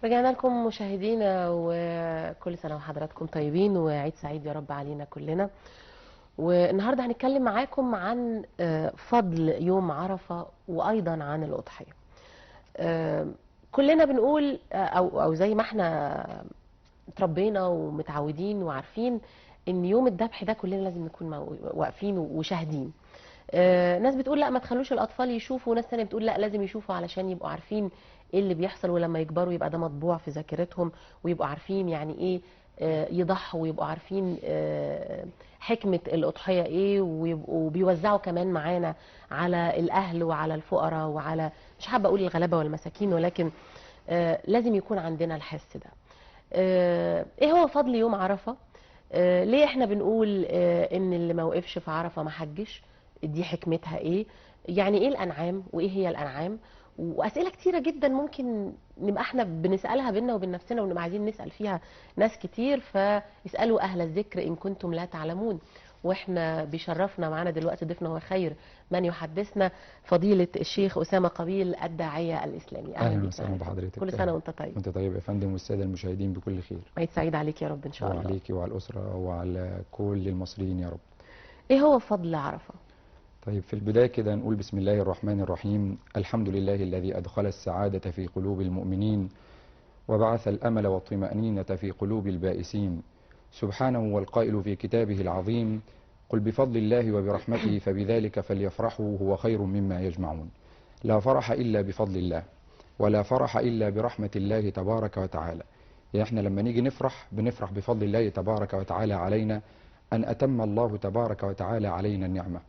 رجعنا لكم مشاهدينا، وكل سنة وحضراتكم طيبين وعيد سعيد يا رب علينا كلنا. والنهاردة هنتكلم معاكم عن فضل يوم عرفة وأيضا عن الأضحية. كلنا بنقول أو زي ما احنا اتربينا ومتعودين وعارفين إن يوم الذبح ده كلنا لازم نكون واقفين وشاهدين. ناس بتقول لا ما تخلوش الأطفال يشوفوا، وناس تانية بتقول لا لازم يشوفوا علشان يبقوا عارفين ايه اللي بيحصل، ولما يكبروا يبقى ده مطبوع في ذاكرتهم ويبقوا عارفين يعني ايه يضحوا، ويبقوا عارفين حكمة الأضحية ايه، ويبقوا بيوزعوا كمان معانا على الأهل وعلى الفقراء وعلى، مش حابة أقول الغلابة والمساكين، ولكن لازم يكون عندنا الحس ده. ايه هو فضل يوم عرفة؟ ليه احنا بنقول ان اللي ما وقفش في عرفة ما حجش؟ دي حكمتها ايه؟ يعني ايه الأنعام؟ وايه هي الأنعام؟ وأسئلة كتيرة جدا ممكن نبقى احنا بنسألها بينا وبين نفسنا ونبقى عايزين نسأل فيها ناس كتير. فاسألوا أهل الذكر إن كنتم لا تعلمون. واحنا بيشرفنا معانا دلوقتي ضيفنا هو خير من يحدثنا، فضيلة الشيخ أسامة قبيل الداعية الإسلامي. أهلا وسهلا بحضرتك. كل سنة وأنت طيب. وأنت طيب يا فندم، والسادة المشاهدين بكل خير. عيد سعيد عليك يا رب إن شاء الله. وعليكي وعلى الأسرة وعلى كل المصريين يا رب. إيه هو فضل عرفة؟ طيب في البداية كده نقول بسم الله الرحمن الرحيم، الحمد لله الذي أدخل السعادة في قلوب المؤمنين وبعث الأمل والطمأنينة في قلوب البائسين، سبحانه والقائل في كتابه العظيم: قل بفضل الله وبرحمته فبذلك فليفرحوا هو خير مما يجمعون. لا فرح إلا بفضل الله، ولا فرح إلا برحمة الله تبارك وتعالى. يعني احنا لما نيجي نفرح بنفرح بفضل الله تبارك وتعالى علينا، أن أتم الله تبارك وتعالى علينا النعمة.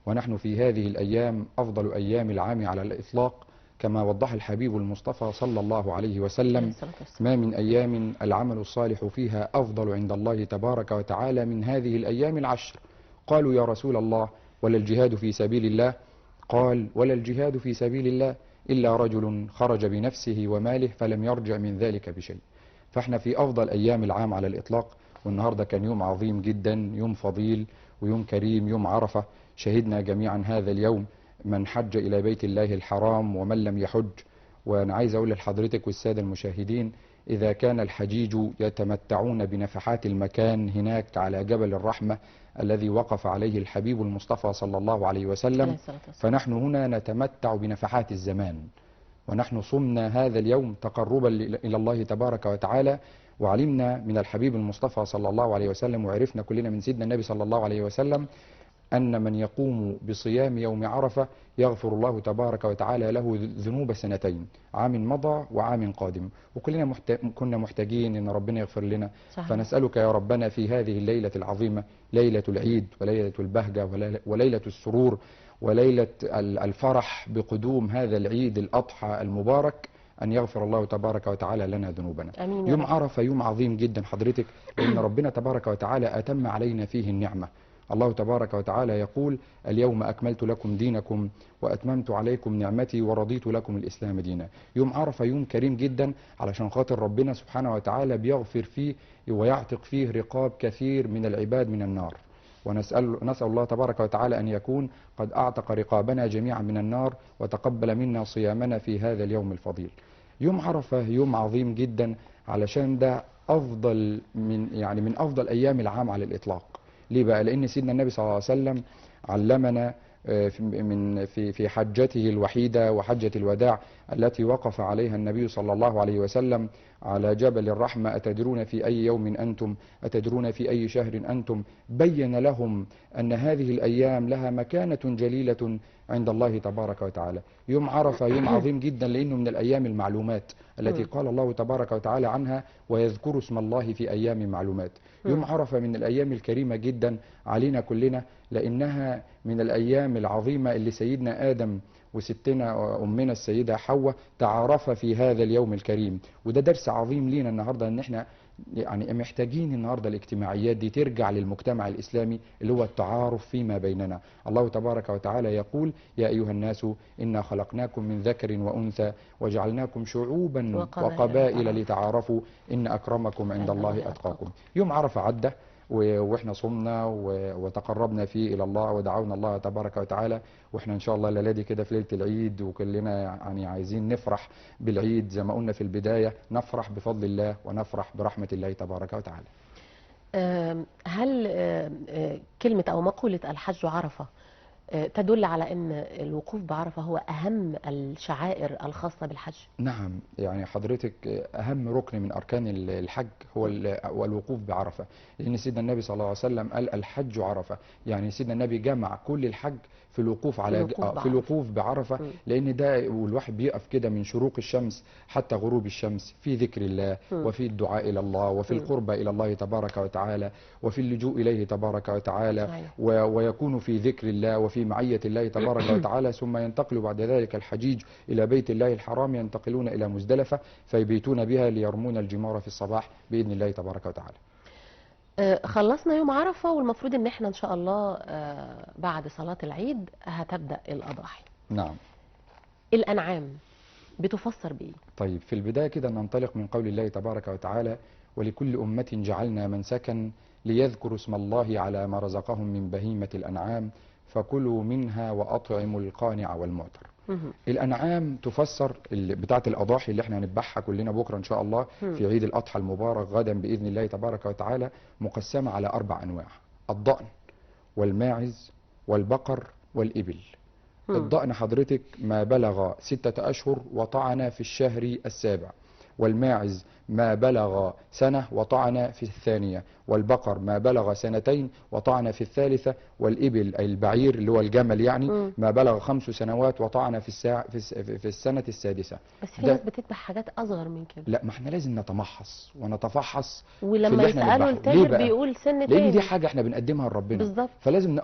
ونحن في هذه الأيام أفضل أيام العام على الإطلاق، كما وضح الحبيب المصطفى صلى الله عليه وسلم: ما من أيام العمل الصالح فيها أفضل عند الله تبارك وتعالى من هذه الأيام العشر. قالوا: يا رسول الله، ولا الجهاد في سبيل الله؟ قال: ولا الجهاد في سبيل الله إلا رجل خرج بنفسه وماله فلم يرجع من ذلك بشيء. فاحنا في أفضل أيام العام على الإطلاق، والنهاردة كان يوم عظيم جدا، يوم فضيل ويوم كريم، يوم عرفة. شهدنا جميعا هذا اليوم، من حج إلى بيت الله الحرام ومن لم يحج. وأنا عايز أقول لحضرتك والسادة المشاهدين، إذا كان الحجيج يتمتعون بنفحات المكان هناك على جبل الرحمة الذي وقف عليه الحبيب المصطفى صلى الله عليه وسلم، فنحن هنا نتمتع بنفحات الزمان. ونحن صمنا هذا اليوم تقربا إلى الله تبارك وتعالى، وعلمنا من الحبيب المصطفى صلى الله عليه وسلم، وعرفنا كلنا من سيدنا النبي صلى الله عليه وسلم، أن من يقوم بصيام يوم عرفة يغفر الله تبارك وتعالى له ذنوب سنتين، عام مضى وعام قادم. وكلنا كنا محتاجين أن ربنا يغفر لنا. صحيح. فنسألك يا ربنا في هذه الليلة العظيمة، ليلة العيد وليلة البهجة وليلة السرور وليلة الفرح بقدوم هذا العيد الأضحى المبارك، أن يغفر الله تبارك وتعالى لنا ذنوبنا. أمين. يوم عرفة يوم عظيم جدا حضرتك، لأن ربنا تبارك وتعالى أتم علينا فيه النعمة. الله تبارك وتعالى يقول: اليوم أكملت لكم دينكم وأتممت عليكم نعمتي ورضيت لكم الإسلام دينا. يوم عرفة يوم كريم جدا، علشان خاطر ربنا سبحانه وتعالى بيغفر فيه ويعتق فيه رقاب كثير من العباد من النار. ونسأل الله تبارك وتعالى أن يكون قد أعتق رقابنا جميعا من النار وتقبل منا صيامنا في هذا اليوم الفضيل. يوم عرفة يوم عظيم جدا، علشان ده أفضل من، يعني من أفضل أيام العام على الإطلاق. ليه بقى؟ لأن سيدنا النبي صلى الله عليه وسلم علمنا في حجته الوحيدة وحجة الوداع التي وقف عليها النبي صلى الله عليه وسلم على جبل الرحمة: أتدرون في أي يوم أنتم؟ أتدرون في أي شهر أنتم؟ بين لهم أن هذه الأيام لها مكانة جليلة عند الله تبارك وتعالى. يوم عرفة يوم عظيم جدا، لأنه من الأيام المعلومات التي قال الله تبارك وتعالى عنها: ويذكر اسم الله في أيام معلومات. يوم عرفة من الأيام الكريمة جدا علينا كلنا، لأنها من الأيام العظيمة اللي سيدنا آدم وستنا أمنا السيدة حواء تعارف في هذا اليوم الكريم. وده درس عظيم لينا النهاردة، إن احنا يعني محتاجين النهاردة الاجتماعيات دي ترجع للمجتمع الإسلامي، اللي هو التعارف فيما بيننا. الله تبارك وتعالى يقول: يا أيها الناس إنا خلقناكم من ذكر وأنثى وجعلناكم شعوبا وقبائل لتعارفوا إن أكرمكم عند الله أتقاكم. يوم عرفة عدى، واحنا صمنا وتقربنا فيه الى الله ودعونا الله تبارك وتعالى. واحنا ان شاء الله الليلة دي كده في ليلة العيد، وكلنا يعني عايزين نفرح بالعيد زي ما قلنا في البداية، نفرح بفضل الله ونفرح برحمة الله تبارك وتعالى. هل كلمة او مقولة الحج عرفه تدل على أن الوقوف بعرفة هو أهم الشعائر الخاصة بالحج؟ نعم، يعني حضرتك أهم ركن من أركان الحج هو الوقوف بعرفة، لأن سيدنا النبي صلى الله عليه وسلم قال الحج عرفة، يعني سيدنا النبي جمع كل الحج في الوقوف على في الوقوف بعرفة، لأن ده والواحد بيقف كده من شروق الشمس حتى غروب الشمس في ذكر الله وفي الدعاء إلى الله وفي القربة إلى الله تبارك وتعالى وفي اللجوء إليه تبارك وتعالى، ويكون في ذكر الله وفي معية الله تبارك وتعالى. ثم ينتقل بعد ذلك الحجيج إلى بيت الله الحرام، ينتقلون إلى مزدلفة فيبيتون بها ليرمون الجمار في الصباح بإذن الله تبارك وتعالى. خلصنا يوم عرفة، والمفروض ان احنا ان شاء الله بعد صلاة العيد هتبدأ الأضاحي. نعم. الأنعام بتفسر بإيه؟ طيب، في البداية كده ننطلق من قول الله تبارك وتعالى: ولكل أمة جعلنا منسكا ليذكروا اسم الله على ما رزقهم من بهيمة الأنعام فكلوا منها وأطعموا القانع والمعتر. الأنعام تفسر بتاعة الأضاحي اللي احنا هنذبحها كلنا بكرة إن شاء الله في عيد الأضحى المبارك غدا بإذن الله تبارك وتعالى، مقسمة على 4 أنواع: الضأن والماعز والبقر والإبل. الضأن حضرتك ما بلغ 6 أشهر وطعن في الشهر السابع، والماعز ما بلغ سنة وطعن في الثانية، والبقر ما بلغ 2 سنين وطعن في الثالثة، والإبل أي البعير اللي هو الجمل يعني ما بلغ 5 سنوات وطعن في السنة السادسة. بس في ناس بتذبح حاجات أصغر من كده. لا، ما احنا لازم نتمحص ونتفحص، ولما يسألوا التاجر بيقول سن تاني، لأن دي حاجة احنا بنقدمها لربنا بالظبط، فلازم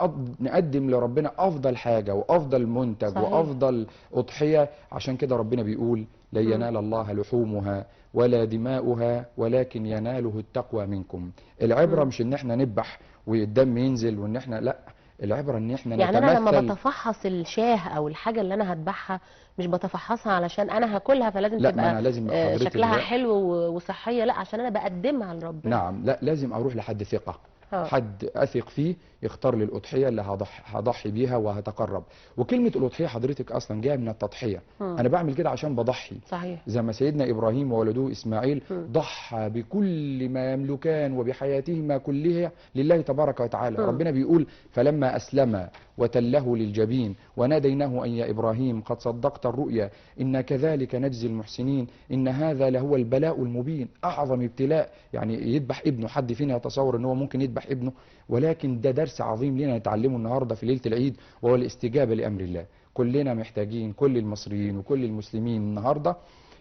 نقدم لربنا أفضل حاجة وأفضل منتج. صحيح. وأفضل أضحية. عشان كده ربنا بيقول: لن ينال الله لحومها ولا دماؤها ولكن يناله التقوى منكم. العبرة مش ان احنا نذبح والدم ينزل وان احنا، لا، العبرة ان احنا يعني انا لما بتفحص الشاه او الحاجة اللي انا هذبحها مش بتفحصها علشان انا هاكلها فلازم لا، تبقى أنا لازم شكلها حلو وصحية، لا، عشان انا بقدمها لربنا. نعم، لا، لازم اروح لحد ثقة، حد اثق فيه يختار لي الاضحية اللي هضحي بيها وهتقرب. وكلمه الاضحية حضرتك اصلا جاية من التضحية. انا بعمل كده عشان بضحي. صحيح. زي ما سيدنا ابراهيم وولده اسماعيل ضحى بكل ما يملكان وبحياتهما كلها لله تبارك وتعالى. ربنا بيقول: فلما اسلم وتله للجبين وناديناه ان يا ابراهيم قد صدقت الرؤيا انا كذلك نجزي المحسنين ان هذا لهو البلاء المبين. اعظم ابتلاء، يعني يذبح ابنه. حد فينا يتصور ان هو ممكن يذبح ابنه؟ ولكن ده درس عظيم لنا نتعلمه النهارده في ليلة العيد، وهو الاستجابة لامر الله. كلنا محتاجين، كل المصريين وكل المسلمين النهارده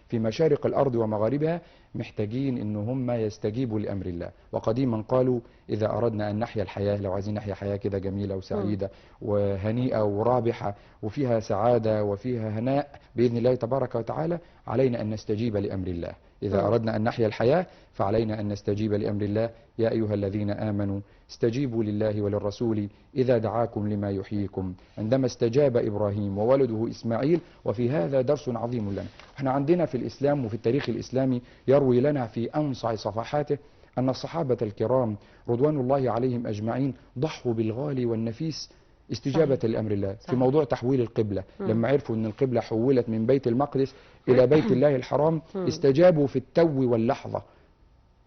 في مشارق الارض ومغاربها محتاجين ان هم يستجيبوا لامر الله. وقديما قالوا: اذا اردنا ان نحيا الحياة، لو عايزين نحيا حياة كده جميلة وسعيدة وهنيئه ورابحه وفيها سعادة وفيها هناء باذن الله تبارك وتعالى، علينا ان نستجيب لامر الله. إذا أردنا أن نحيا الحياة فعلينا أن نستجيب لأمر الله. يا أيها الذين آمنوا استجيبوا لله وللرسول إذا دعاكم لما يحييكم. عندما استجاب إبراهيم وولده إسماعيل، وفي هذا درس عظيم لنا. احنا عندنا في الإسلام وفي التاريخ الإسلامي يروي لنا في أنصع صفحاته أن الصحابة الكرام رضوان الله عليهم أجمعين ضحوا بالغالي والنفيس استجابة لأمر الله. في موضوع تحويل القبلة، لما عرفوا أن القبلة حولت من بيت المقدس إلى بيت الله الحرام، استجابوا في التو واللحظة.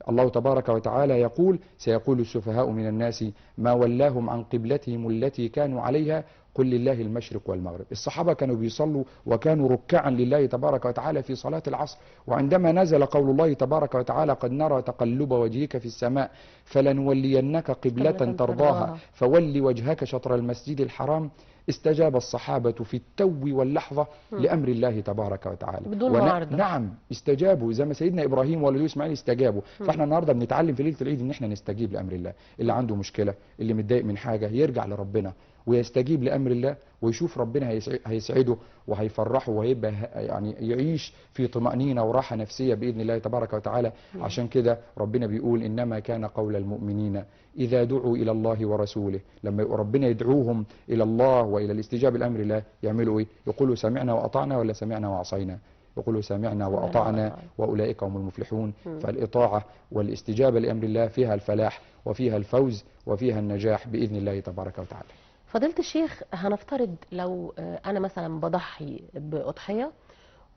الله تبارك وتعالى يقول: سيقول السفهاء من الناس ما ولاهم عن قبلتهم التي كانوا عليها قل لله المشرق والمغرب. الصحابة كانوا بيصلوا وكانوا ركعا لله تبارك وتعالى في صلاة العصر، وعندما نزل قول الله تبارك وتعالى: قد نرى تقلب وجهك في السماء فلنولينك قبلة ترضاها فول وجهك شطر المسجد الحرام، استجاب الصحابة في التو واللحظة لأمر الله تبارك وتعالى بدون معارضة. نعم، استجابوا زي ما سيدنا إبراهيم وولده إسماعيل استجابوا. فاحنا النهارده بنتعلم في ليلة العيد إن احنا نستجيب لأمر الله. اللي عنده مشكلة، اللي متضايق من حاجة، يرجع لربنا ويستجيب لأمر الله ويشوف ربنا هيسعده وهيفرحه وهيبقى يعني يعيش في طمأنينة وراحة نفسية بإذن الله تبارك وتعالى. عشان كده ربنا بيقول: إنما كان قول المؤمنين إذا دعوا إلى الله ورسوله. لما ربنا يدعوهم إلى الله وإلى الاستجابة لأمر الله يعملوا إيه؟ يقولوا سمعنا وأطعنا ولا سمعنا وعصينا؟ يقولوا سمعنا وأطعنا وأولئك هم المفلحون. فالإطاعة والاستجابة لأمر الله فيها الفلاح وفيها الفوز وفيها النجاح بإذن الله تبارك وتعالى. فضيلة الشيخ، هنفترض لو أنا مثلا بضحي بأضحية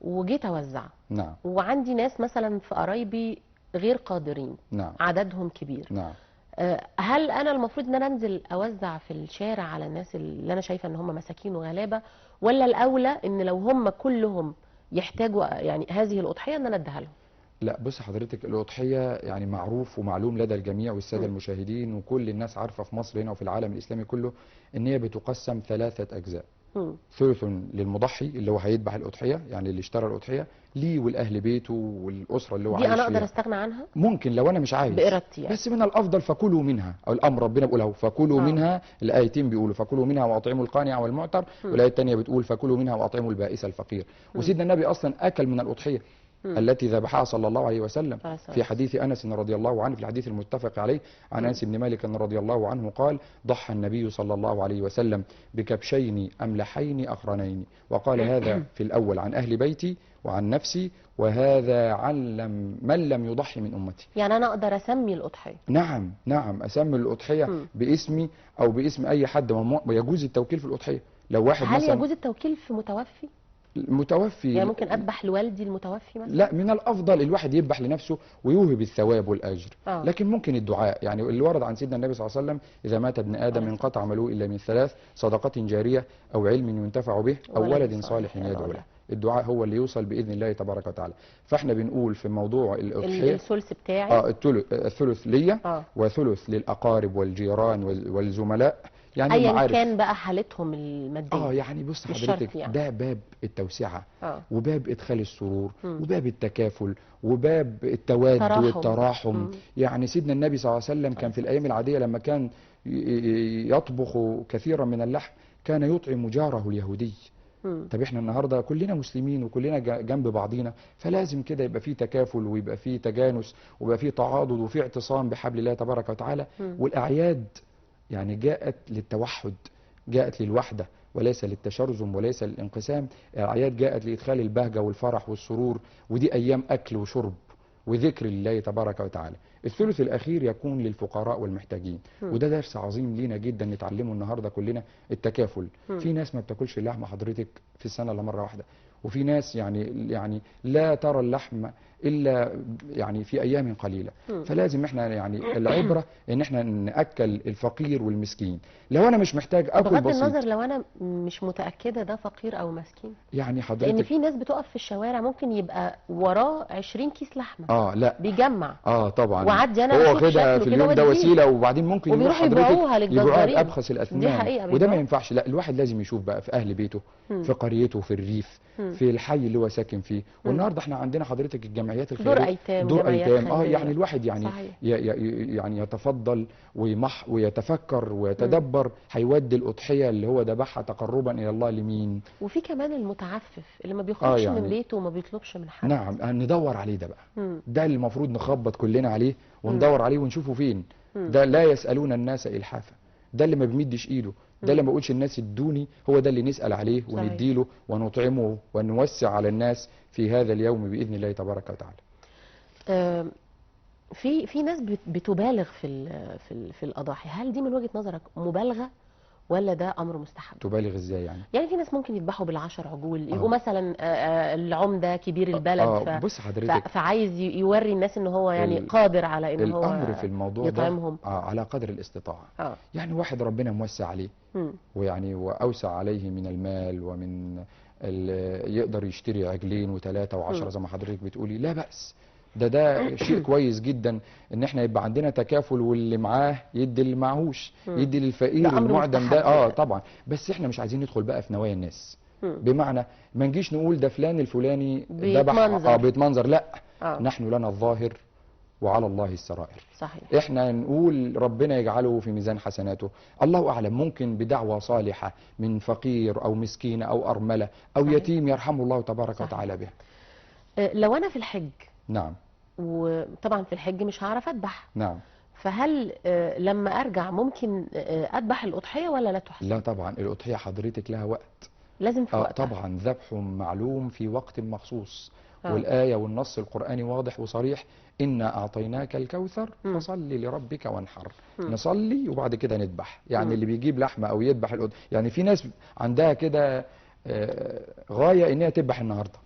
وجيت أوزع، نعم، وعندي ناس مثلا في قرايبي غير قادرين، نعم، عددهم كبير، نعم، هل أنا المفروض إن أنا أنزل أوزع في الشارع على الناس اللي أنا شايفة إن هم مساكين وغلابة، ولا الأولى إن لو هم كلهم يحتاجوا يعني هذه الأضحية إن أنا أديها لهم؟ لا، بص حضرتك، الأضحية يعني معروف ومعلوم لدى الجميع والسادة المشاهدين وكل الناس عارفة في مصر هنا وفي العالم الإسلامي كله إن هي بتقسم 3 أجزاء. ثلث للمضحي اللي هو هيذبح الأضحية، يعني اللي اشترى الأضحية ليه والأهل بيته والأسرة اللي هو عايش فيها. دي أنا أقدر أستغنى عنها؟ ممكن لو أنا مش عايز بإرادتي يعني. بس من الأفضل فكلوا منها، أو الأمر ربنا بيقوله فكلوا منها، الآيتين بيقولوا فكلوا منها وأطعموا القانع والمعتر، والآية الثانية بتقول فكلوا منها وأطعموا البائس الفقير. وسيدنا النبي أصلا أكل من الأضحية التي ذبحها صلى الله عليه وسلم في حديث أنس رضي الله عنه، في الحديث المتفق عليه عن أنس بن مالك رضي الله عنه قال: ضحى النبي صلى الله عليه وسلم بكبشين أملحين أقرنين، وقال هذا في الأول عن أهل بيتي وعن نفسي، وهذا عن من لم يضحي من أمتي. يعني أنا أقدر أسمي الأضحية؟ نعم، نعم، أسمي الأضحية باسمي أو باسم أي حد، ويجوز التوكيل في الأضحية. لو واحد هل مثلا، يجوز التوكيل في متوفي؟ المتوفي يعني ممكن أذبح لوالدي المتوفي مثلا؟ لا، من الأفضل الواحد يذبح لنفسه ويوهب الثواب والأجر. لكن ممكن الدعاء، يعني اللي ورد عن سيدنا النبي صلى الله عليه وسلم: إذا مات ابن آدم انقطع عمله إلا من 3: صدقة جارية أو علم ينتفع به أو ولد صالح يدعو له. الدعاء هو اللي يوصل بإذن الله تبارك وتعالى. فاحنا بنقول في موضوع الأضحية الثلث بتاعي، الثلث ليا وثلث للأقارب والجيران والزملاء، يعني أيا كان بقى حالتهم المادية. يعني بص حضرتك، يعني ده باب التوسعة، وباب إدخال السرور، وباب التكافل، وباب التواد والتراحم. يعني سيدنا النبي صلى الله عليه وسلم كان في الأيام العادية لما كان يطبخ كثيرا من اللحم كان يطعم جاره اليهودي. طب احنا النهارده كلنا مسلمين وكلنا جنب بعضينا، فلازم كده يبقى فيه تكافل ويبقى فيه تجانس ويبقى فيه تعاضد وفيه اعتصام بحبل الله تبارك وتعالى. والأعياد يعني جاءت للتوحد، جاءت للوحدة وليس للتشرذم وليس للانقسام. الأعياد جاءت لإدخال البهجة والفرح والسرور، ودي أيام أكل وشرب وذكر لله تبارك وتعالى. الثلث الأخير يكون للفقراء والمحتاجين، وده درس عظيم لينا جدا نتعلمه النهارده كلنا، التكافل. في ناس ما بتاكلش اللحمة حضرتك في السنة إلا مرة واحدة، وفي ناس يعني لا ترى اللحم إلا يعني في أيام قليلة. فلازم احنا يعني العبرة إن احنا نأكل الفقير والمسكين. لو أنا مش محتاج أكل بغض بسيط، النظر لو أنا مش متأكدة ده فقير أو مسكين، يعني حضرتك لأن في ناس بتقف في الشوارع ممكن يبقى وراه 20 كيس لحمة، لا بيجمع، طبعا، وعدي أنا هو واخدها في اليوم ده وسيلة، وبعدين ممكن يروح حضرتك يبيعوها بأبخس الأثمان، دي حقيقة، وده ما ينفعش. لا، الواحد لازم يشوف بقى في أهل بيته، في قريته، في الريف، في الحي اللي هو ساكن فيه. والنهارده احنا عندنا حضرتك الجمعيات الخيرية، دور ايتام، دور ايتام، يعني الواحد يعني يعني يتفضل ويمح ويتفكر ويتدبر هيودي الاضحية اللي هو ذبحها تقربا الى الله لمين. وفي كمان المتعفف اللي ما بيخرجش يعني من بيته وما بيطلبش من حد. نعم، ندور عليه ده بقى، ده اللي المفروض نخبط كلنا عليه وندور عليه ونشوفه فين. ده لا يسالون الناس الحافا، ده اللي ما بيمدش ايده، ده اللي ما بيقولش الناس ادوني، هو ده اللي نسأل عليه ونديله ونطعمه ونوسع على الناس في هذا اليوم بإذن الله تبارك وتعالى. في ناس بتبالغ في الأضاحي، هل دي من وجهة نظرك مبالغة ولا ده أمر مستحب؟ تبالغ ازاي يعني؟ يعني في ناس ممكن يذبحوا بال10 عجول، يبقوا مثلا العمدة كبير البلد، بص حضرتك، فعايز يوري الناس ان هو يعني قادر على ان هو الأمر في الموضوع يطعمهم ده على قدر الاستطاعة. يعني واحد ربنا موسع عليه ويعني وأوسع عليه من المال ومن يقدر يشتري عجلين و3 و10 زي ما حضرتك بتقولي، لا بأس، ده شيء كويس جدا ان احنا يبقى عندنا تكافل، واللي معاه يدي اللي معهوش، يدي للفقير المعدم ده، طبعا. بس احنا مش عايزين ندخل بقى في نوايا الناس، بمعنى ما نجيش نقول ده فلان الفلاني ذبح بيتمنظر، لا، نحن لنا الظاهر وعلى الله السرائر. صحيح. احنا نقول ربنا يجعله في ميزان حسناته، الله اعلم، ممكن بدعوة صالحة من فقير او مسكين او ارملة او صحيح. يتيم يرحمه الله تبارك صحيح. وتعالى به. لو انا في الحج، نعم، وطبعا في الحج مش هعرف اذبح، نعم، فهل لما ارجع ممكن اذبح الاضحية ولا لا تحسن؟ لا طبعا، الاضحية حضرتك لها وقت، لازم في وقتها. طبعا ذبح معلوم في وقت مخصوص. والآية والنص القرآني واضح وصريح، إنا أعطيناك الكوثر فصلي لربك وانحر. نصلي وبعد كده نذبح. يعني اللي بيجيب لحمة أو يذبح الأضحية، يعني في ناس عندها كده غاية إنها تذبح النهاردة،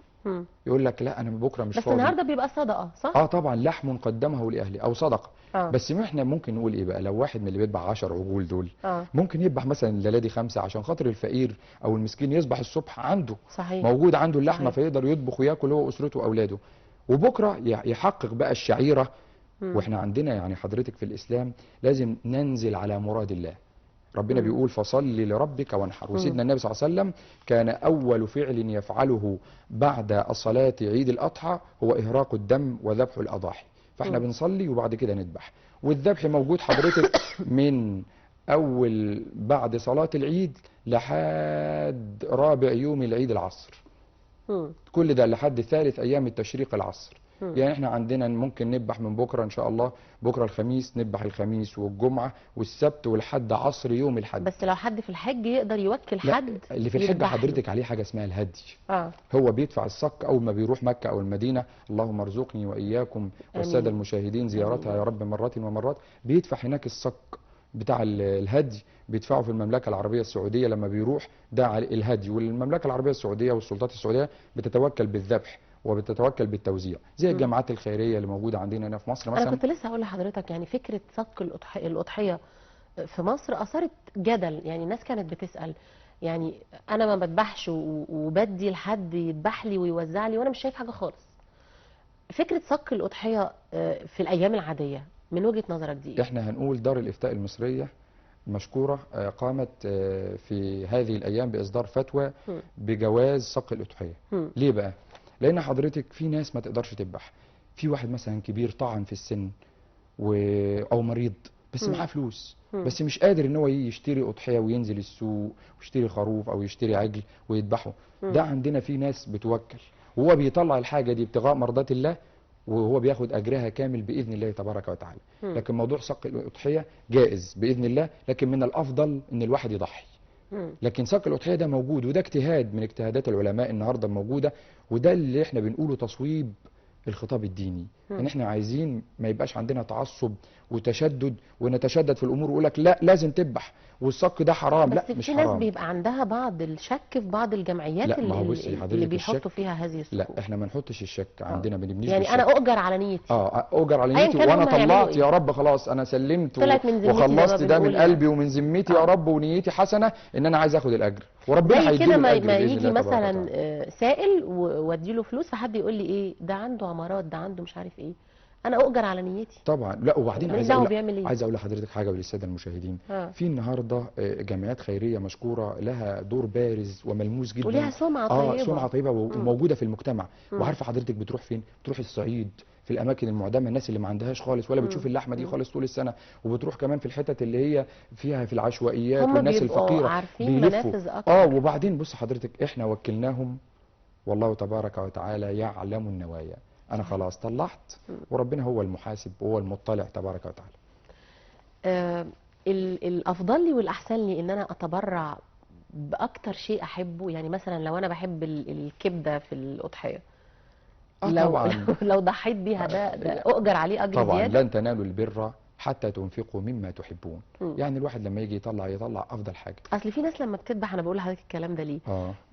يقول لك لا أنا بكرة مش بس فاضي. النهارده بيبقى صدقة، صح؟ طبعا لحم قدمه لأهله أو صدقة. بس ما احنا ممكن نقول إيه بقى، لو واحد من اللي بيذبح 10 عجول دول ممكن يذبح مثلا الليلة دي 5 عشان خاطر الفقير أو المسكين يصبح الصبح عنده. صحيح. موجود عنده اللحمة. صحيح. فيقدر يطبخ وياكل هو وأسرته وأولاده، وبكرة يحقق بقى الشعيرة. واحنا عندنا يعني حضرتك في الإسلام لازم ننزل على مراد الله. ربنا بيقول فصلي لربك وانحر. وسيدنا النبي صلى الله عليه وسلم كان أول فعل يفعله بعد الصلاة عيد الأضحى هو إهراق الدم وذبح الأضاحي. فاحنا بنصلي وبعد كده نذبح. والذبح موجود حضرتك من أول بعد صلاة العيد لحد رابع يوم العيد العصر. كل ده لحد ثالث أيام التشريق العصر. يعني احنا عندنا ممكن نذبح من بكره ان شاء الله، بكره الخميس نذبح الخميس والجمعة والسبت والحد عصر يوم الحد. بس لو حد في الحج يقدر يوكل حد. اللي في الحج حضرتك عليه حاجة اسمها الهدي. هو بيدفع الصك اول ما بيروح مكة او المدينة، اللهم ارزقني واياكم والسادة المشاهدين زيارتها يا رب مرات ومرات. بيدفع هناك الصك بتاع الهدي، بيدفعه في المملكة العربية السعودية لما بيروح، ده على الهدي. والمملكة العربية السعودية والسلطات السعودية بتتوكل بالذبح وبتتوكل بالتوزيع، زي الجامعات الخيرية اللي موجودة عندنا هنا في مصر مثلا. انا كنت لسه هقول لحضرتك يعني فكرة صك الاضحية في مصر اثارت جدل، يعني الناس كانت بتسال، يعني انا ما بذبحش وبدي لحد يذبح لي ويوزع لي وانا مش شايف حاجة خالص. فكرة صك الاضحية في الايام العادية من وجهه نظرك دي إيه؟ احنا هنقول دار الافتاء المصرية مشكورة قامت في هذه الايام باصدار فتوى بجواز صك الاضحية. ليه بقى؟ لان حضرتك في ناس ما تقدرش تذبح، في واحد مثلا كبير طعن في السن او مريض بس معاه فلوس، بس مش قادر ان هو يشتري اضحية وينزل السوق ويشتري خروف او يشتري عجل ويذبحه. ده عندنا في ناس بتوكل، وهو بيطلع الحاجة دي ابتغاء مرضات الله، وهو بياخد اجرها كامل باذن الله تبارك وتعالى. لكن موضوع صك الاضحية جائز باذن الله، لكن من الافضل ان الواحد يضحي. لكن صك الأضحية ده موجود، وده اجتهاد من اجتهادات العلماء النهارده موجودة، وده اللي احنا بنقوله تصويب الخطاب الديني. ان احنا عايزين ما يبقاش عندنا تعصب وتشدد ونتشدد في الامور ويقول لك لا لازم تذبح والصك ده حرام. لا مش حرام. في ناس بيبقى عندها بعض الشك في بعض الجمعيات اللي بيحطوا فيها هذه الصكوك. لا احنا ما نحطش الشك عندنا، ما بنبنيش يعني بالشك. انا اؤجر على نيتي. اؤجر على نيتي، وانا طلعت يا رب خلاص انا سلمت وخلصت ده من قلبي ومن ذمتي يا رب، ونيتي حسنه ان انا عايز اخد الاجر، وربنا هيديني الاجر. ما يجي مثلا سائل وادي له فلوس، فحد يقول لي ايه ده عنده عمارات، ده عنده مش عارف ايه، انا اؤجر على نيتي طبعا. لا وبعدين عايز اقول لحضرتك حاجة وللساده المشاهدين. في النهارده جمعيات خيرية مشكورة لها دور بارز وملموس جدا، وليها سمعه طيبة. سمعه طيبة وموجودة في المجتمع. وعارفه حضرتك بتروح فين؟ بتروح الصعيد، في الاماكن المعدمه، الناس اللي ما عندهاش خالص ولا بتشوف اللحمة دي خالص طول السنة، وبتروح كمان في الحتت اللي هي فيها في العشوائيات والناس الفقيرة، عارفين منافذ اكتر. وبعدين بص حضرتك احنا وكلناهم، والله تبارك وتعالى يعلم النوايا. أنا خلاص طلعت، وربنا هو المحاسب وهو المطلع تبارك وتعالى. الأفضل لي والأحسن لي إن أنا أتبرع بأكتر شيء أحبه، يعني مثلا لو أنا بحب الكبدة في الأضحية، طبعا لو ضحيت بيها ده أؤجر عليه أجر طبعا. زيادة. لن تنالوا البر حتى تنفقوا مما تحبون. يعني الواحد لما يجي يطلع افضل حاجة. اصل في ناس لما بتذبح، انا بقول لحضرتك الكلام ده ليه،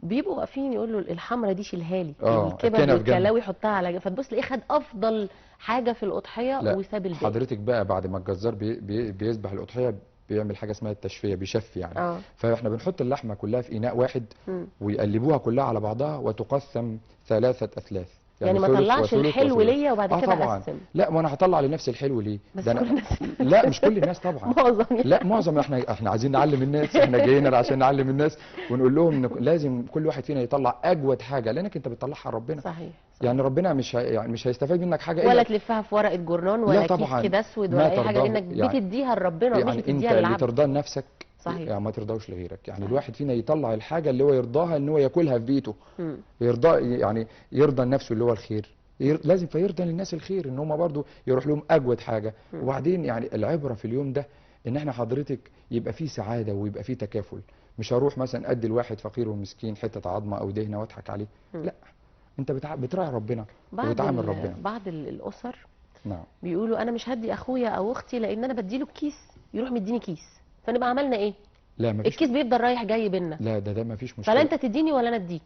بيبقوا واقفين يقولوا الحمرة دي شيلها لي، الكبد والكلاوي حطها على جنب، فتبص تلاقيه خد افضل حاجة في الاضحية وساب الباقي. حضرتك بقى بعد ما الجزار بيذبح الاضحية بيعمل حاجة اسمها التشفيه، بيشفي يعني. فاحنا بنحط اللحمة كلها في اناء واحد ويقلبوها كلها على بعضها وتقسم 3 أثلاث. يعني ما طلعش الحلو ليا وبعد كده اقسم. لا ما انا هطلع لنفسي الحلو ليه؟ بس كل الناس لا مش كل الناس طبعا. معظم يعني. لا معظم، احنا عايزين نعلم الناس، احنا جايين عشان نعلم الناس ونقول لهم ان لازم كل واحد فينا يطلع اجود حاجة، لانك انت بتطلعها لربنا. صحيح. يعني ربنا مش هيستفاد منك حاجة، ولا تلفها في ورقة جورنان ولا كيس كده اسود ولا اي حاجة، لانك يعني بتديها لربنا مش بتديها للعبد. يعني انت اللي ترضاه لنفسك. صحيح. يعني ما ترضاوش لغيرك. يعني الواحد فينا يطلع الحاجة اللي هو يرضاها ان هو ياكلها في بيته. يرضى يعني يرضى لنفسه اللي هو الخير، لازم فيرضى للناس الخير ان هم برضو يروح لهم اجود حاجة. وبعدين يعني العبرة في اليوم ده ان احنا حضرتك يبقى فيه سعادة ويبقى فيه تكافل. مش هروح مثلا ادي الواحد فقير ومسكين حتة عظمه او دهنه واضحك عليه. لا، انت بتراعي ربنا وبتعامل ربنا. بعض الاسر نعم بيقولوا انا مش هدي اخويا او اختي لان انا بديله الكيس يروح مديني كيس، فنبقى عملنا ايه؟ لا مفيش، الكيس بيفضل رايح جاي بينا. لا ده مفيش مشكلة. فلا انت تديني ولا انا اديك.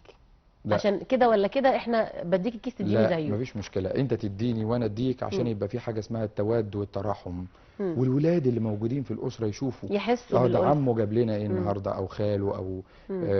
لا. عشان كده ولا كده احنا بديك الكيس تديني زيه. لا مفيش مشكلة، انت تديني وانا اديك عشان يبقى في حاجة اسمها التواد والتراحم. والولاد اللي موجودين في الاسرة يشوفوا، يحسوا ده عمه جاب لنا ايه النهارده، او خاله او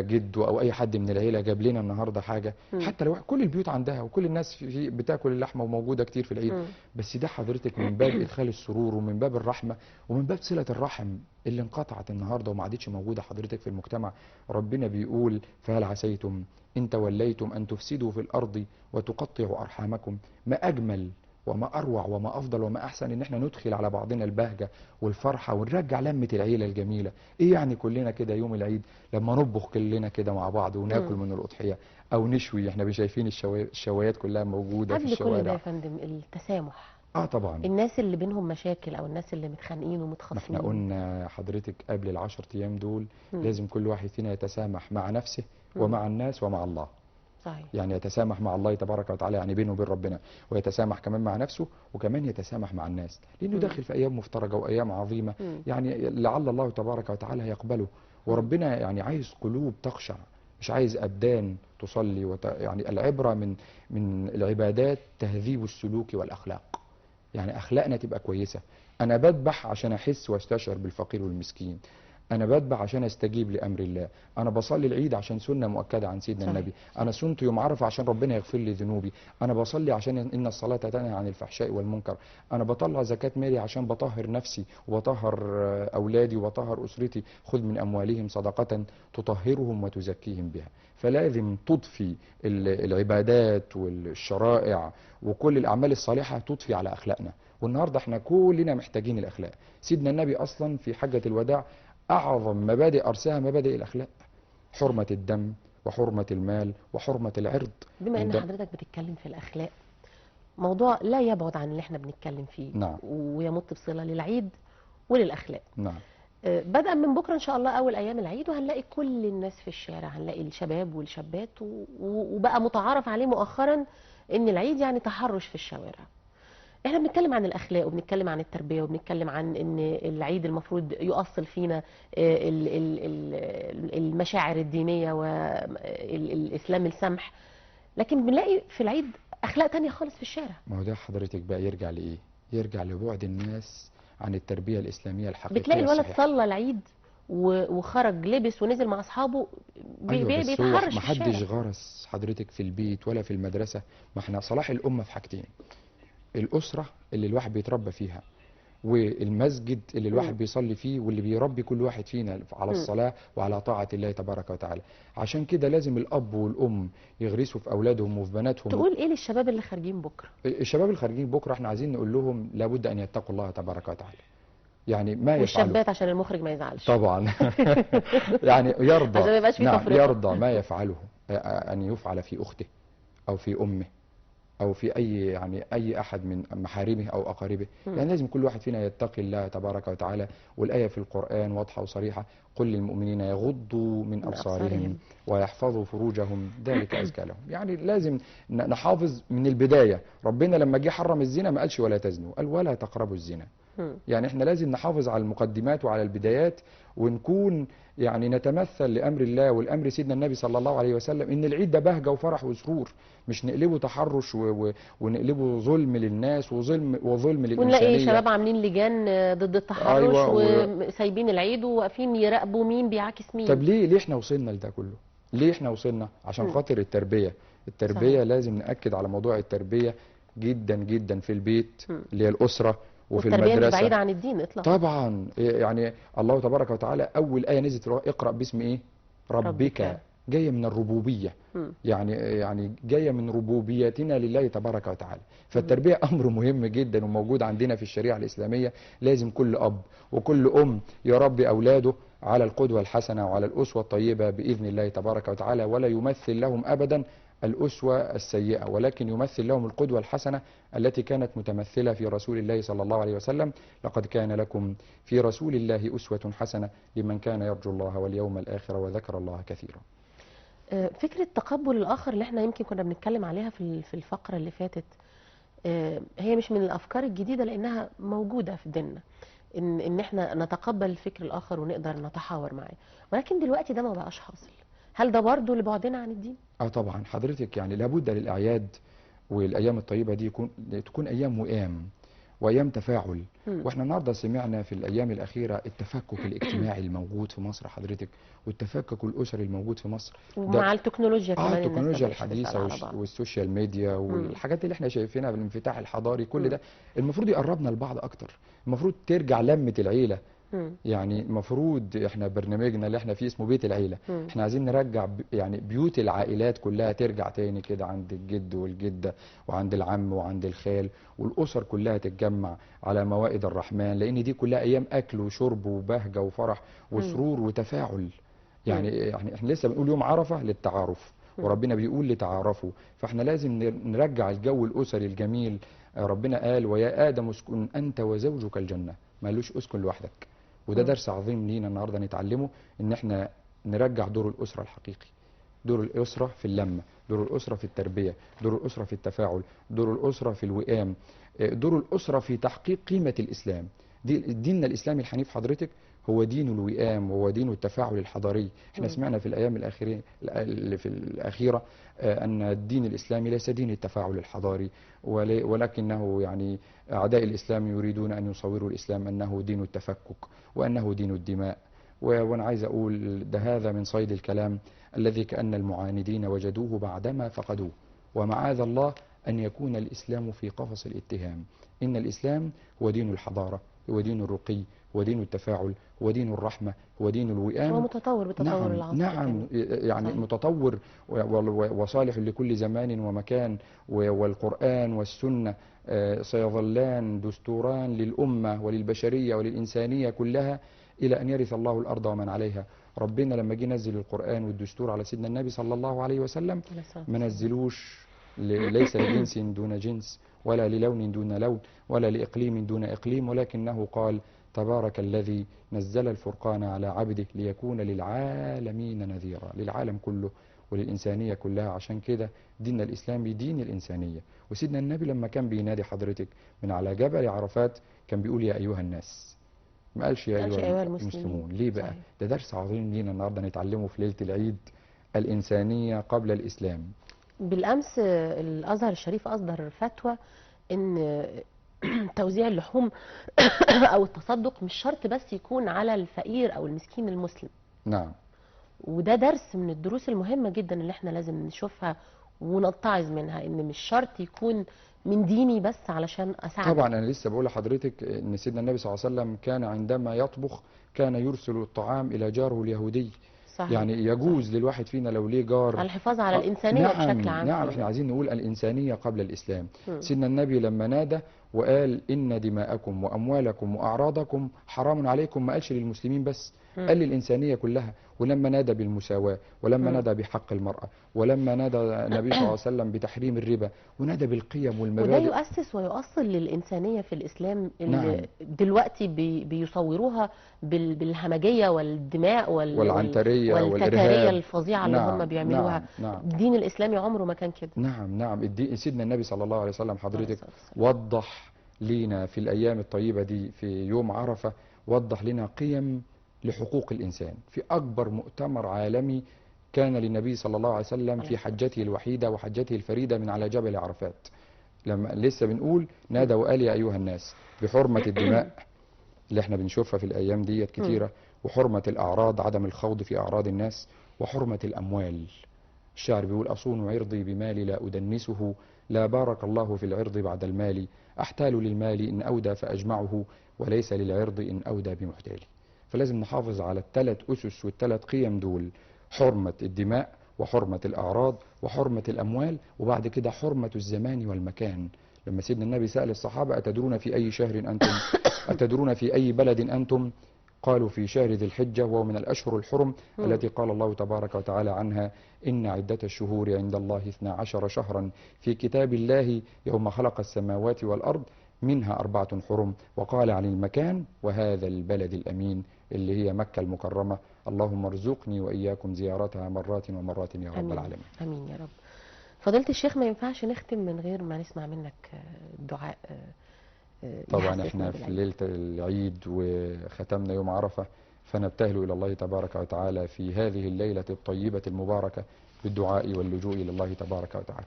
جده او اي حد من العيلة جاب لنا النهارده حاجة. حتى لو كل البيوت عندها وكل الناس في بتاكل اللحمة وموجودة كتير في العيد، بس ده حضرتك من باب ادخال السرور ومن باب الرحمة ومن باب صله الرحم اللي انقطعت النهارده وما عادتش موجودة حضرتك في المجتمع. ربنا بيقول فهل عسيتم ان توليتم ان تفسدوا في الارض وتقطعوا ارحامكم. ما اجمل وما أروع وما أفضل وما أحسن إن احنا ندخل على بعضنا البهجة والفرحة ونرجع لمة العيلة الجميلة. إيه يعني كلنا كده يوم العيد لما نطبخ كلنا كده مع بعض وناكل من الأضحية أو نشوي، احنا شايفين الشوايات كلها موجودة في الشوارع. قبل كل ده يا فندم التسامح. طبعا. الناس اللي بينهم مشاكل أو الناس اللي متخانقين ومتخاصمين. احنا قلنا حضرتك قبل ال10 أيام دول لازم كل واحد فينا يتسامح مع نفسه ومع الناس ومع الله. صحيح. يعني يتسامح مع الله تبارك وتعالى، يعني بينه وبين ربنا، ويتسامح كمان مع نفسه، وكمان يتسامح مع الناس، لأنه داخل في أيام مفترجة وأيام عظيمة. يعني لعل الله تبارك وتعالى يقبله. وربنا يعني عايز قلوب تخشع، مش عايز أبدان تصلي يعني العبرة من العبادات تهذيب السلوك والأخلاق. يعني أخلاقنا تبقى كويسة. أنا بذبح عشان أحس واستشعر بالفقير والمسكين، أنا بذبح عشان أستجيب لأمر الله، أنا بصلي العيد عشان سنة مؤكدة عن سيدنا النبي، أنا صمت يوم عرفة عشان ربنا يغفر لي ذنوبي، أنا بصلي عشان إن الصلاة تنهى عن الفحشاء والمنكر، أنا بطلع زكاة مالي عشان بطهر نفسي وبطهر أولادي وبطهر أسرتي، خذ من أموالهم صدقة تطهرهم وتزكيهم بها. فلازم تضفي العبادات والشرائع وكل الأعمال الصالحة تضفي على أخلاقنا. والنهاردة احنا كلنا محتاجين الأخلاق. سيدنا النبي أصلا في حجة الوداع أعظم مبادئ أرساها مبادئ الأخلاق، حرمة الدم وحرمة المال وحرمة العرض. بما أن حضرتك بتتكلم في الأخلاق، موضوع لا يبعد عن اللي احنا بنتكلم فيه. نعم. ويمت بصلة للعيد وللأخلاق. نعم. بدءا من بكرة إن شاء الله أول أيام العيد، وهنلاقي كل الناس في الشارع، هنلاقي الشباب والشابات، وبقى متعارف عليه مؤخرا إن العيد يعني تحرش في الشوارع. احنا بنتكلم عن الاخلاق وبنتكلم عن التربية وبنتكلم عن ان العيد المفروض يؤصل فينا المشاعر الدينية والاسلام السمح، لكن بنلاقي في العيد اخلاق تانية خالص في الشارع. ما هو ده حضرتك بقى يرجع لايه؟ يرجع لبعد الناس عن التربية الاسلامية الحقيقية. بتلاقي الولد صلى العيد وخرج لبس ونزل مع اصحابه بيتحرش. ما حدش غرس حضرتك في البيت ولا في المدرسة. ما احنا صلاح الامة في حاجتين: الأسرة اللي الواحد بيتربى فيها، والمسجد اللي الواحد بيصلي فيه، واللي بيربي كل واحد فينا على الصلاة وعلى طاعة الله تبارك وتعالى. عشان كده لازم الأب والأم يغرسوا في أولادهم وفي بناتهم. تقول إيه للشباب اللي خارجين بكرة؟ الشباب اللي خارجين بكرة احنا عايزين نقول لهم لابد أن يتقوا الله تبارك وتعالى. يعني ما يفعلوا، والشابات عشان المخرج ما يزعلش طبعا. يعني يرضى، عشان ما يبقاش في نعم، يرضى ما يفعله أن يفعل في أخته أو في أمه أو في أي يعني أي أحد من محارمه أو أقاربه. يعني لازم كل واحد فينا يتقي الله تبارك وتعالى. والآية في القرآن واضحة وصريحة: قل للمؤمنين يغضوا من أبصارهم ويحفظوا فروجهم ذلك أزكى لهم. يعني لازم نحافظ من البداية. ربنا لما جه حرم الزنا ما قالش ولا تزنوا، قال ولا تقربوا الزنا. يعني احنا لازم نحافظ على المقدمات وعلى البدايات، ونكون يعني نتمثل لأمر الله والأمر سيدنا النبي صلى الله عليه وسلم، إن العيد ده بهجة وفرح وسرور، مش نقلبه تحرش ونقلبه ظلم للناس وظلم للإنسانية. ونلاقي شباب عاملين لجان ضد التحرش. أيوة، وسايبين العيد وواقفين يراقبوا مين بيعاكس مين. طب ليه احنا وصلنا لده كله؟ ليه احنا وصلنا؟ عشان خاطر التربية. التربية. صحيح. لازم نأكد على موضوع التربية جدا جدا في البيت اللي هي الأسرة وفي المدرسة. والتربية مش بعيدة عن الدين إطلاقا. طبعا. يعني الله تبارك وتعالى أول آية نزلت اقرأ باسم إيه؟ ربك. جاية من الربوبية. يعني جاية من ربوبيتنا لله تبارك وتعالى. فالتربية أمر مهم جدا وموجود عندنا في الشريعة الإسلامية. لازم كل أب وكل أم يربي أولاده على القدوة الحسنة وعلى الأسوة الطيبة بإذن الله تبارك وتعالى، ولا يمثل لهم أبدا الأسوة السيئة، ولكن يمثل لهم القدوة الحسنة التي كانت متمثلة في رسول الله صلى الله عليه وسلم. لقد كان لكم في رسول الله أسوة حسنة لمن كان يرجو الله واليوم الآخر وذكر الله كثيرا. فكرة تقبل الآخر اللي احنا يمكن كنا بنتكلم عليها في الفقرة اللي فاتت، هي مش من الأفكار الجديدة لأنها موجودة في ديننا، إن احنا نتقبل الفكر الآخر ونقدر نتحاور معاه، ولكن دلوقتي ده ما بقاش حاصل. هل ده برضه لبعدنا عن الدين؟ طبعا حضرتك، يعني لابد للأعياد والأيام الطيبة دي تكون أيام وئام وأيام تفاعل. واحنا النهارده سمعنا في الأيام الأخيرة التفكك الاجتماعي الموجود في مصر حضرتك، والتفكك الأسري الموجود في مصر، ومع التكنولوجيا كمان، التكنولوجيا الحديثة وال social media والحاجات اللي احنا شايفينها بالانفتاح الحضاري، كل ده المفروض يقربنا لبعض أكتر، المفروض ترجع لمة العيلة. يعني المفروض احنا برنامجنا اللي احنا فيه اسمه بيت العيلة، احنا عايزين نرجع يعني بيوت العائلات كلها ترجع تاني كده، عند الجد والجدة وعند العم وعند الخال، والأسر كلها تتجمع على موائد الرحمن، لأن دي كلها أيام أكل وشرب وبهجة وفرح وسرور وتفاعل. يعني احنا لسه بنقول يوم عرفة للتعارف، وربنا بيقول لتعارفوا، فاحنا لازم نرجع الجو الأسري الجميل. ربنا قال ويا آدم اسكن أنت وزوجك الجنة، مالوش اسكن لوحدك. وده درس عظيم لينا النهارده نتعلمه، ان احنا نرجع دور الاسرة الحقيقي، دور الاسرة في اللمة، دور الاسرة في التربية، دور الاسرة في التفاعل، دور الاسرة في الوئام، دور الاسرة في تحقيق قيمة الاسلام. ديننا الاسلامي الحنيف حضرتك هو دين الوئام، وهو دين التفاعل الحضاري. احنا سمعنا في الايام الاخيرة ان الدين الاسلامي ليس دين التفاعل الحضاري، ولكنه يعني اعداء الاسلام يريدون ان يصوروا الاسلام انه دين التفكك وانه دين الدماء. وانا عايز اقول ده هذا من صيد الكلام الذي كأن المعاندين وجدوه بعدما فقدوه، ومعاذ الله ان يكون الاسلام في قفص الاتهام. ان الاسلام هو دين الحضارة، هو دين الرقي، هو دين التفاعل، هو دين الرحمة، هو دين الوئام. هو متطور بتطور العصر. نعم، يعني صحيح. متطور وصالح لكل زمان ومكان، والقرآن والسنة سيظلان دستوران للأمة وللبشرية وللإنسانية كلها إلى أن يرث الله الأرض ومن عليها. ربنا لما جه نزل القرآن والدستور على سيدنا النبي صلى الله عليه وسلم ما نزلوش ليس لجنس دون جنس، ولا للون دون لون، ولا لإقليم دون إقليم، ولكنه قال تبارك الذي نزل الفرقان على عبده ليكون للعالمين نذيرا، للعالم كله وللإنسانية كلها. عشان كده ديننا الإسلامي دين الإنسانية. وسيدنا النبي لما كان بينادي حضرتك من على جبل عرفات كان بيقول يا أيها الناس، ما قالش يا أيها المسلمون. ليه بقى؟ صحيح. ده درس عظيم لينا النهارده نتعلمه في ليلة العيد، الإنسانية قبل الإسلام. بالأمس الأزهر الشريف أصدر فتوى إن توزيع اللحوم أو التصدق مش شرط بس يكون على الفقير أو المسكين المسلم. نعم. وده درس من الدروس المهمة جدا اللي احنا لازم نشوفها ونتعظ منها، إن مش شرط يكون من ديني بس علشان أساعده. طبعا أنا لسه بقول لحضرتك إن سيدنا النبي صلى الله عليه وسلم كان عندما يطبخ كان يرسل الطعام إلى جاره اليهودي. صحيح. يعني يجوز صحيح. للواحد فينا لو ليه جار، الحفاظ على الإنسانية. نعم بشكل عام. نعم، احنا عايزين نقول الإنسانية قبل الإسلام. سيدنا النبي لما نادى وقال إن دماءكم وأموالكم وأعراضكم حرام عليكم، ما قالش للمسلمين بس، قال للإنسانية كلها. ولما نادى بالمساواة، ولما نادى بحق المرأة، ولما نادى النبي صلى الله عليه وسلم بتحريم الربا، ونادى بالقيم والمبادئ، وده يؤسس ويؤصل للإنسانية في الإسلام اللي نعم. دلوقتي بيصوروها بالهمجية والدماء والعنترية والتتارية الفظيعة اللي نعم. هم بيعملوها. نعم. نعم. الدين الإسلامي عمره ما كان كده. نعم نعم. سيدنا النبي صلى الله عليه وسلم حضرتك وضح لينا في الأيام الطيبة دي في يوم عرفة، وضح لنا قيم لحقوق الإنسان في أكبر مؤتمر عالمي كان للنبي صلى الله عليه وسلم في حجته الوحيدة وحجته الفريدة من على جبل عرفات. لما لسه بنقول نادى وقال يا أيها الناس بحرمة الدماء اللي احنا بنشوفها في الأيام ديت كتيرة، وحرمة الأعراض، عدم الخوض في أعراض الناس، وحرمة الأموال. الشاعر بيقول أصون عرضي بمالي لا أدنسه، لا بارك الله في العرض بعد المال، أحتال للمال إن أودى فأجمعه، وليس للعرض إن أودى بمحتالي. فلازم نحافظ على الثلاث أسس والثلاث قيم دول، حرمة الدماء وحرمة الأعراض وحرمة الأموال، وبعد كده حرمة الزمان والمكان. لما سيدنا النبي سأل الصحابة أتدرون في أي شهر أنتم؟ أتدرون في أي بلد أنتم؟ قالوا في شهر ذي الحجة، وهو من الأشهر الحرم التي قال الله تبارك وتعالى عنها: إن عدة الشهور عند الله 12 شهرا في كتاب الله يوم خلق السماوات والأرض منها 4 حرم. وقال عن المكان: وهذا البلد الأمين، اللي هي مكة المكرمة. اللهم ارزقني وإياكم زيارتها مرات ومرات يا رب العالمين. آمين يا رب. فضيلة الشيخ، ما ينفعش نختم من غير ما نسمع منك دعاء. طبعا احنا في ليلة العيد وختمنا يوم عرفة، فنبتهل إلى الله تبارك وتعالى في هذه الليلة الطيبة المباركة بالدعاء واللجوء إلى الله تبارك وتعالى.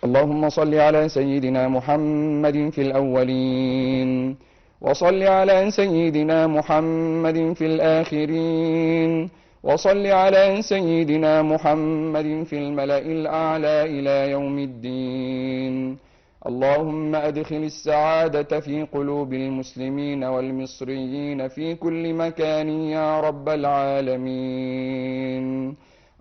اللهم صل على سيدنا محمد في الأولين، وصل على سيدنا محمد في الآخرين، وصل على سيدنا محمد في الملأ الأعلى إلى يوم الدين. اللهم أدخل السعادة في قلوب المسلمين والمصريين في كل مكان يا رب العالمين.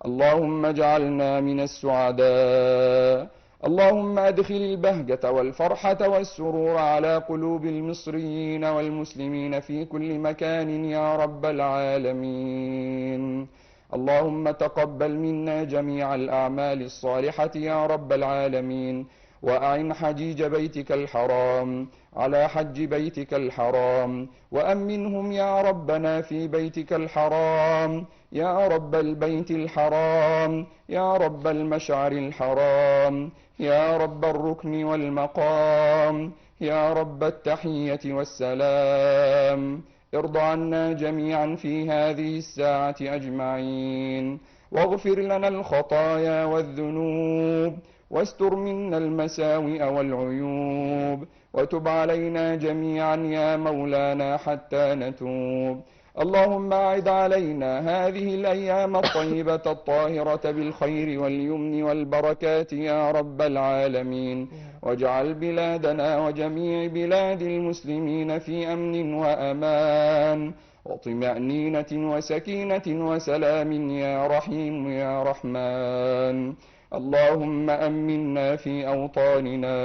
اللهم اجعلنا من السعداء. اللهم أدخل البهجة والفرحة والسرور على قلوب المصريين والمسلمين في كل مكان يا رب العالمين. اللهم تقبل منا جميع الأعمال الصالحة يا رب العالمين، وأعن حجيج بيتك الحرام على حج بيتك الحرام، وأمنهم يا ربنا في بيتك الحرام، يا رب البيت الحرام، يا رب المشعر الحرام، يا رب الركن والمقام، يا رب التحية والسلام. ارض عنا جميعا في هذه الساعة أجمعين، واغفر لنا الخطايا والذنوب، واستر منا المساوئ والعيوب، وتب علينا جميعا يا مولانا حتى نتوب. اللهم أعد علينا هذه الأيام الطيبة الطاهرة بالخير واليمن والبركات يا رب العالمين، واجعل بلادنا وجميع بلاد المسلمين في أمن وأمان وطمأنينة وسكينة وسلام يا رحيم يا رحمن. اللهم أمنا في أوطاننا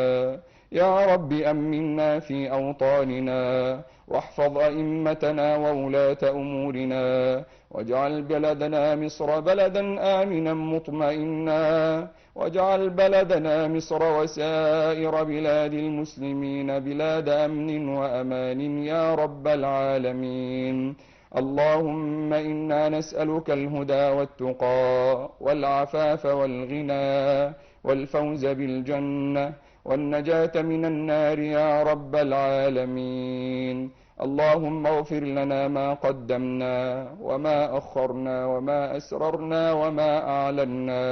يا رب، أمنا في أوطاننا، واحفظ أئمتنا وولاة أمورنا، واجعل بلدنا مصر بلدا آمنا مطمئنا، واجعل بلدنا مصر وسائر بلاد المسلمين بلاد أمن وأمان يا رب العالمين. اللهم إنا نسألك الهدى والتقى والعفاف والغنى والفوز بالجنة والنجاة من النار يا رب العالمين. اللهم اغفر لنا ما قدمنا وما أخرنا وما أسررنا وما أعلنا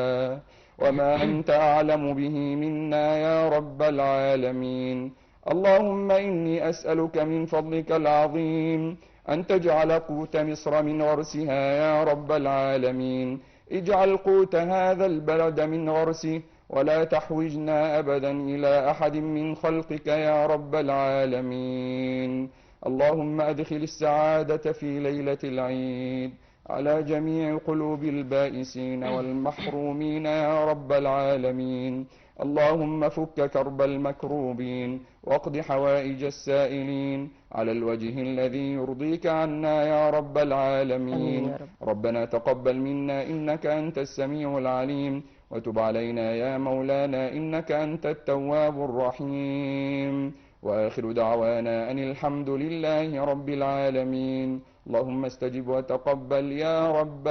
وما أنت أعلم به منا يا رب العالمين. اللهم إني أسألك من فضلك العظيم أن تجعل قوت مصر من غرسها يا رب العالمين. اجعل قوت هذا البلد من غرسه، ولا تحوجنا أبدا إلى أحد من خلقك يا رب العالمين. اللهم أدخل السعادة في ليلة العيد على جميع قلوب البائسين والمحرومين يا رب العالمين. اللهم فك كرب المكروبين واقض حوائج السائلين على الوجه الذي يرضيك عنا يا رب العالمين. يا رب. ربنا تقبل منا إنك أنت السميع العليم، وتب علينا يا مولانا إنك أنت التواب الرحيم. وآخر دعوانا أن الحمد لله رب العالمين. اللهم استجب وتقبل يا رب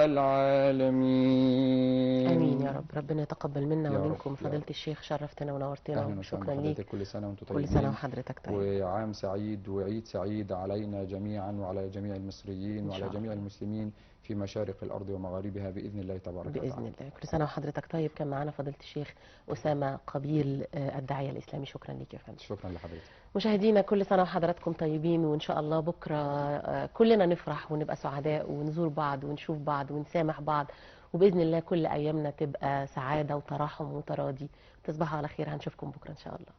العالمين. آمين يا رب. ربنا يتقبل منا ومنكم. فضيلة الشيخ شرفتنا ونورتنا، شكرا ليك. كل سنة وانتم طيبين. كل سنة وحضرتك طيب، وعام سعيد وعيد سعيد علينا جميعا وعلى جميع المصريين وعلى جميع المسلمين في مشارق الأرض ومغاربها بإذن الله تبارك وتعالى. بإذن الله. كل سنة وحضرتك طيب. كان معنا فضيلة الشيخ أسامة قبيل الداعية الإسلامي. شكرا لك يا فندم. شكرا لحضرتك. مشاهدينا كل سنة وحضراتكم طيبين، وإن شاء الله بكرة كلنا نفرح ونبقى سعداء ونزور بعض ونشوف بعض ونسامح بعض، وبإذن الله كل أيامنا تبقى سعادة وتراحم وتراضي. تصبحوا على خير، هنشوفكم بكرة إن شاء الله.